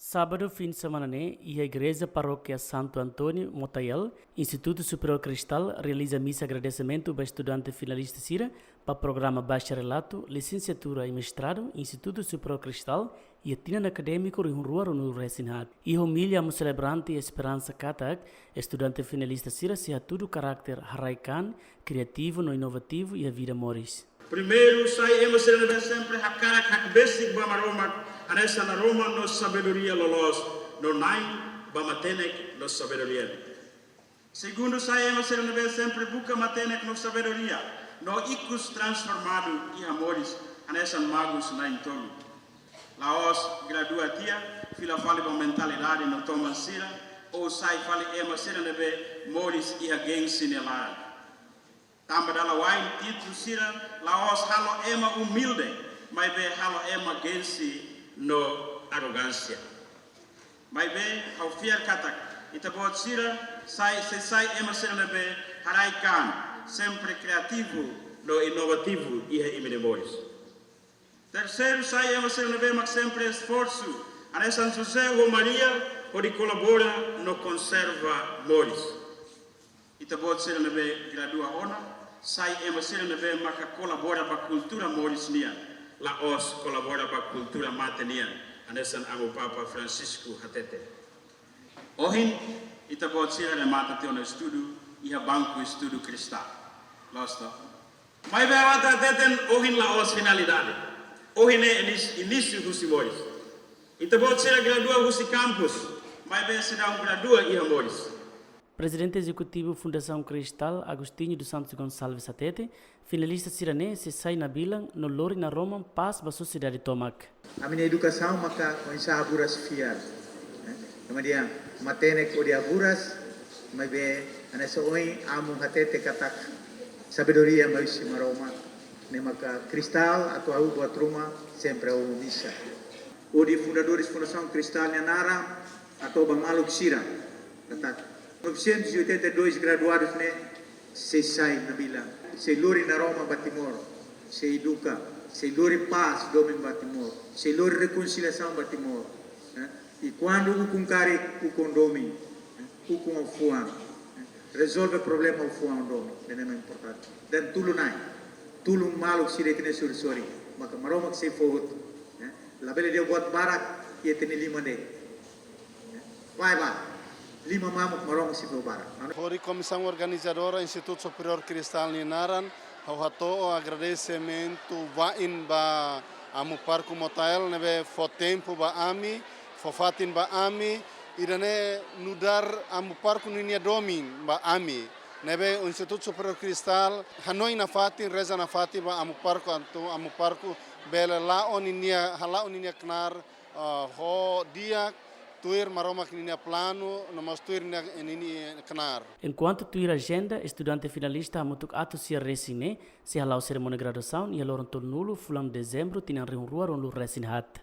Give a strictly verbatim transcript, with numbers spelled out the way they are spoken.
Sábadu fin semana ne'e, iha Igreja Parókia Santo António, Motael, Institutu Superiór Cristal realiza misa agradesimentu ba estudante finalista sira ba programa bacharelatu, lisensiatura i mestradu Institutu Superiór Cristal iha tinan akadémiku rihun rua ruanulu resin haat. Iha omilia, amu selebrante iha esperansa katak estudante finalista sira sei hatudu karakter haraik-an, kriativu no inovativu iha vida moris. Primeiru, sai ema sira ne'ebé sempre hakarak hakbesik ba Maromak, hanesan Maromak no sabedoria loloos, no na'in ba matenek no sabedoria. Segundu, sai ema sira ne'ebé sempre buka matenek no sabedoria, no ikus transformadu iha moris, hanesan Magus na'in-tolu. La'ós gradua tiha, fila fali ba mentalidade no toman sira, ou sai fali ema sira ne'ebé moris iha gensi nia laran. Tanba dala wa'in, títulu sira la'ós halo ema umilde, maibé halo ema gensi no arrogánsia. Maibé, ha'u fiar katak ita-boot sira sai, sei sai ema sira ne'ebé haraik-an, sempre kriativu no inovativu iha imi-nia moris. Terseiru, sai ema sira ne'ebé mak sempre esforsu, hanesan José ho Maria, hodi kolabora no konserva moris. Ita-boot sira ne'ebé gradua ona, sai ema sira ne'ebé maka kolabora ba kultura moris nian, la'ós kolabora ba kultura mate nian, hanesan Amu Papa Francisco hatete. Ohin, ita-boot sira remata tiha ona estudu iha banku estudu Cristal. Loos ka lae? Maibé ha'u atu hateten ohin la'ós finalidade. Ohin ne'e inis-, inísiu husi moris. Ita-boot sira gradua husi kampus, maibé seidauk gradua iha moris. Prezidente Ezekutivu Fundasaun Cristal, Agostinho dos Santos Gonçalves hatete, finalista sira-ne'e sei sai nabilan no lori naroman pás ba sosiedade tomak. Ami-nia edukasaun maka oinsá haburas fiar. Eh, kemudian matenek hodi haburas, maibé hanesan ohin amu hatete katak sabedoria mai husi Maromak, ne'e maka Cristal atu hahú buat ruma sempre hahú misa. Hodi fundadores Fundasaun Cristal nia naran hato'o ba maluk sira katak novecentos e oitenta e dois graduadus ne'e sei sai nabilan, sei lori naroman ba Timor, sei eduka, sei lori pás domin ba Timor, sei lori rekonsiliasaun ba Timor, eh? I kuandu ukun karik, ukun domin, eh? Ukun ho fuan, eh? Rezolve problema ho fuan domin, ne'e mak importante. Dehan tulun na'in, tulun maluk sira ne'ebé sorin-sorin, maka Maromak sei fó hotu, eh? Labele dehan buat barak iha ita-nia liman de'it. Vai ba, liman mamuk Maromak sei fó barak. Hodi komisaun organizadora Institutu Superiór Cristal nia naran, ha'u hato'o agradesimentu wa'in ba Amu Pároku Motael ne'ebé fó tempu ba ami, fó fatin ba ami, ida-ne'e nu'udar Amu Pároku ninia domin ba ami. Ne'ebé Institutu Superiór Cristal hanoin nafatin, reza nafatin ba Amu Pároku, atu Amu Pároku bele la'o ninia, hala'o ninia knaar, ah, ho di'ak, tuir Maromak ninia planu, no mós tuir ninia, ninia knaar. Enkuantu tuir ajenda, estudante finalista hamutuk atus sia resin ne'e sei hala'o serimónia graduasaun iha loron tolunulu fulan Dezembru tinan rihun rua ruanulu resin haat.